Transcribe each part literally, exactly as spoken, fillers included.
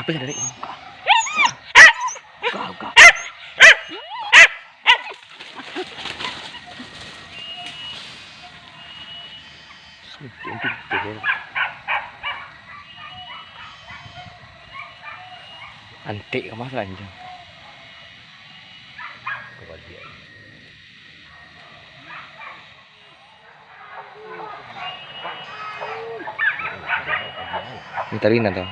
Apa yang dari ini? Buka. Buka, buka. Antik ka mah lanjang. Minta Rina tu.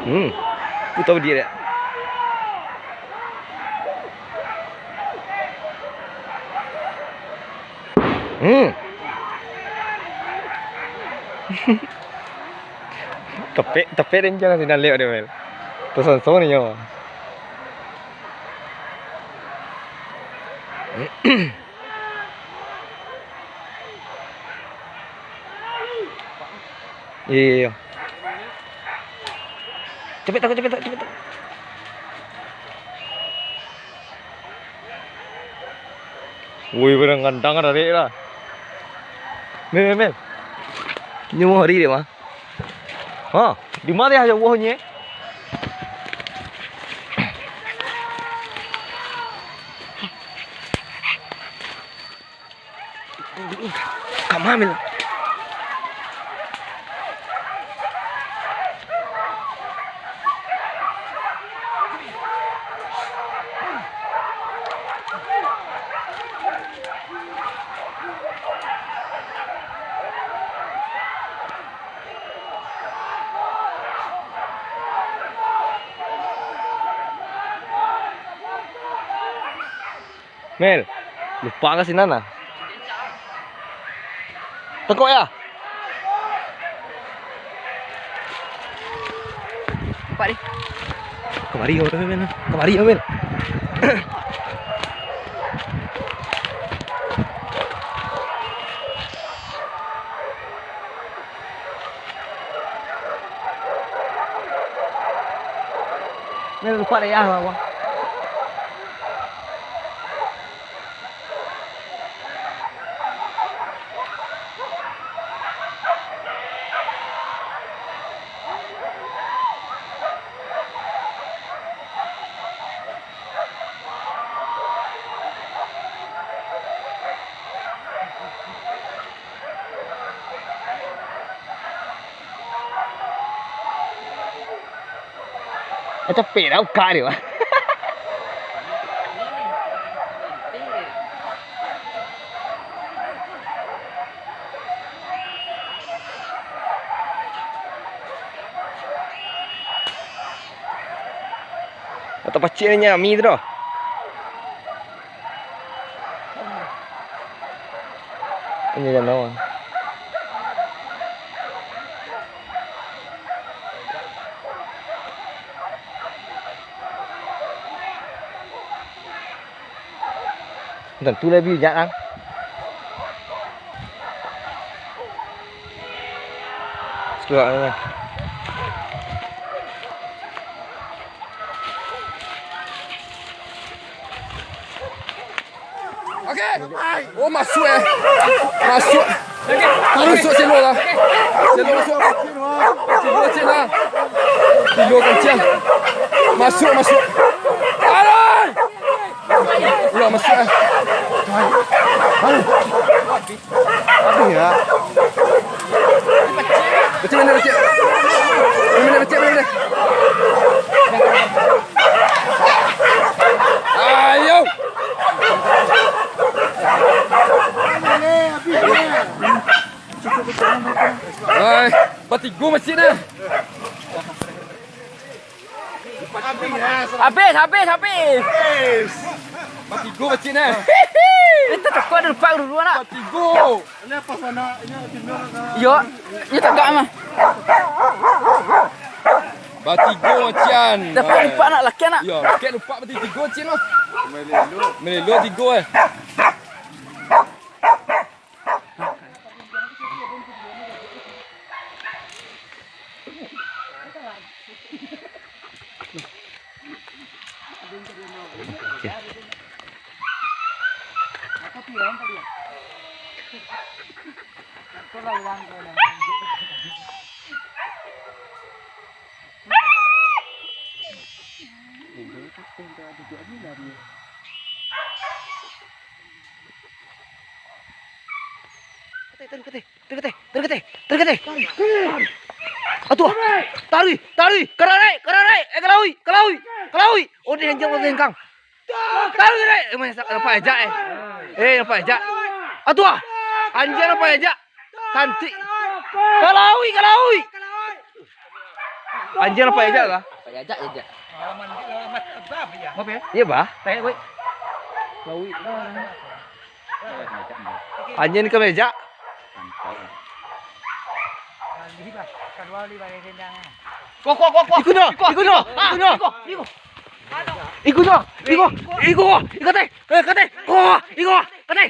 Hmm. Putar dia, dia. Hmm. Tepek, tepek dan jangan sini lewat dia, Mel. Tersonsong ni nyawa. Iyo, iyo, iyo. Capek takut, capek takut, capek takut. Woi, barang gantang tarik lah. Mel, Mel, Mel. Nyo mau hari dia mah. Ha, di mana ya Allah nyo? Kamamil. Mel, lupa ka sinan ah. Tengkok ya? Lupa deh. Kamari yo, Mel. Kamari yo, Mel. Mel, lupa deh ya, bawah. Capek dah buka dia, bah. Atau pacik ni nyami tu dah. Ini dah lawan. Tantu lah bijak ang. Sudah lah. Oh, masuk eh. Masuk. Masuk silo lah. Silo masuk. Silo cik lah. Silo kencang. Masuk, masuk. Alah. Udah masuk eh. Aduh. Aduh ya. Becek mana becek? Mana becek mana? Oi, batigo masjid nah. Habis, habis, habis. Batigo masjid nah. Itu tokok ada lupa dulu nak. Batigo. Iyo, iyo tagak mah. Batigo cian. Dapat lupa nak laki nak. Iyo, laki lupa batigo cian mah. Melelo tigo eh. Kateh, taruih kateh, taruih kateh, taruih kateh, taruih kateh. Atuh, taruih, taruih, kararai, kararai, eh, kalaui, kalaui, kalaui. Oh, dia anjing orang sengkang. Taruih, kararai. Eh, mana sa-, nampak ejak, eh. Eh, nampak ejak. Atuh, ah. Anjing nampak ejak. Kantik. Kalaui, kalaui. Anjing nampak ejak lah. Nampak ejak, ejak. Apa ya? Iya, bah. Tarik, woi. Kalaui. Anjing ka meja. Iko, iko, iko, iko, iko, iko, iko, iko, iko, iko, iko, iko, iko, iko, iko, teh, eh, kateh, ko, iko, kateh.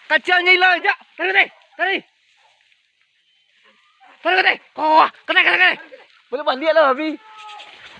Kaciangnyo ilang, jak, tadi, tadi, tadi. Kateh, kateh. Ko, kateh, kateh, kateh. Baliak-baliak lah, babi.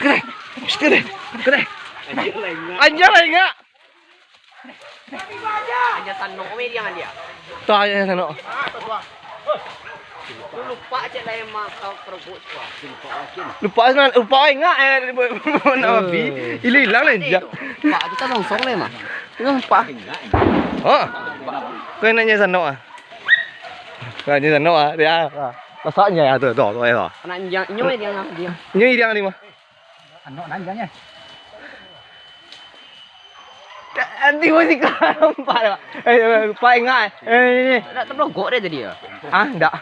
Kateh. Mesti kateh. Kateh. Anjing lah ingat. Anjing sanok, weh, dia, dia. Tuh, anjing sanok. Lupa cek lah yang mak kau kerobok tu. Lupa, lupa ingat, eh, nak babi. Ilang-ilang lah, injak. Lupa, kita songsong lah, mah. Kita lupa. Ha? Kau enaknya sanok, ah. Nah, di sana, ah, dia, ah. Masaknya ya, tu, tu, tu, ya, tu. Anak injang, inyo iriang, ah, dia. Inyo iriang ni mah. Anak nan injangnya. Nanti masih kampak, Pak. Eh, eh, Pak, ingat, eh. Eh, ni, ni. Nak terlogok dia tadi, ya? Ah, ndak.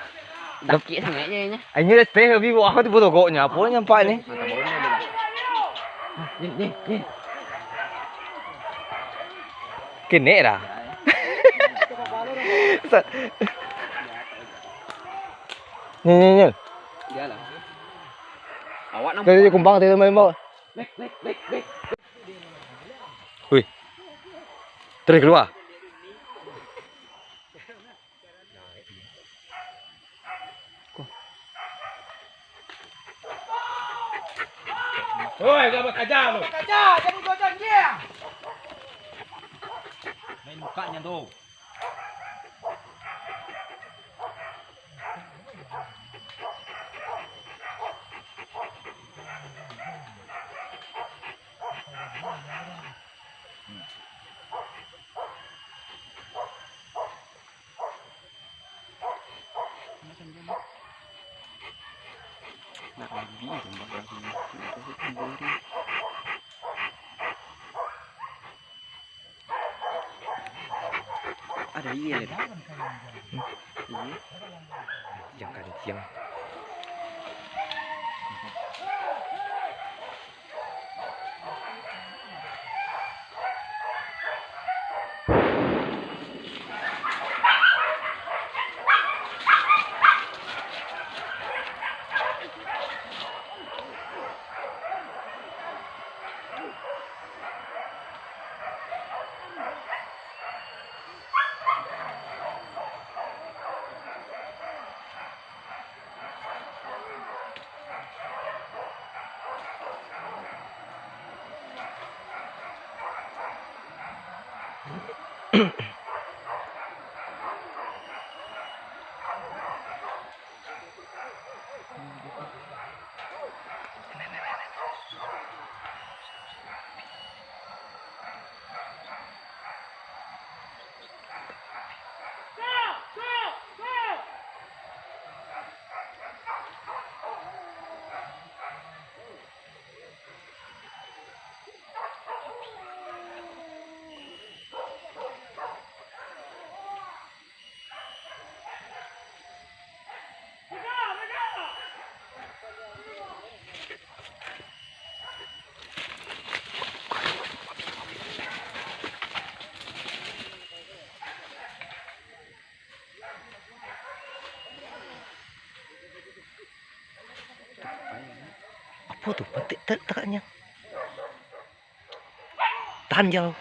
Sakit sangat je, nya. Inyo dah teh, tapi buah aku tu terlogoknya. Apa nampak ni? Ni, ni, ni. Kenek dah. Sa-, ni, ni, ni. Iyalah. Awak nampak. Tadi kumbang tadi main bawah. Wih. Terus keluar. Oi, gak bakaja lu. Kaja, jadi gua janji. Main mukanya tu. Nak lagi tembak lagi. Ada iya lagi. Iya. Yang kancing. Apo tu? Pantik tak takaknyo. Tahan jauh.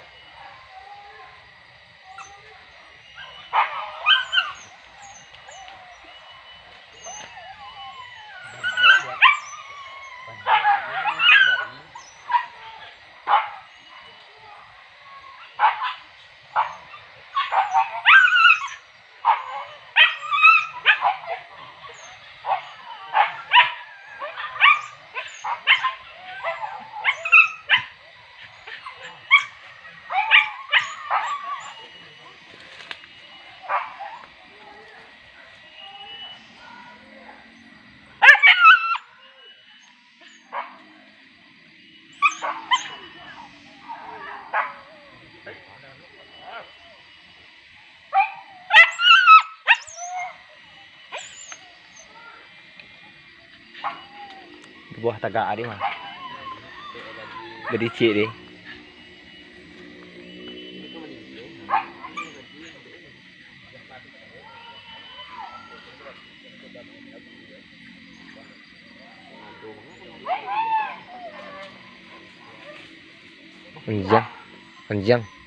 Buah tagak tadi mah. Gadicik deh. Anjiang, anjiang.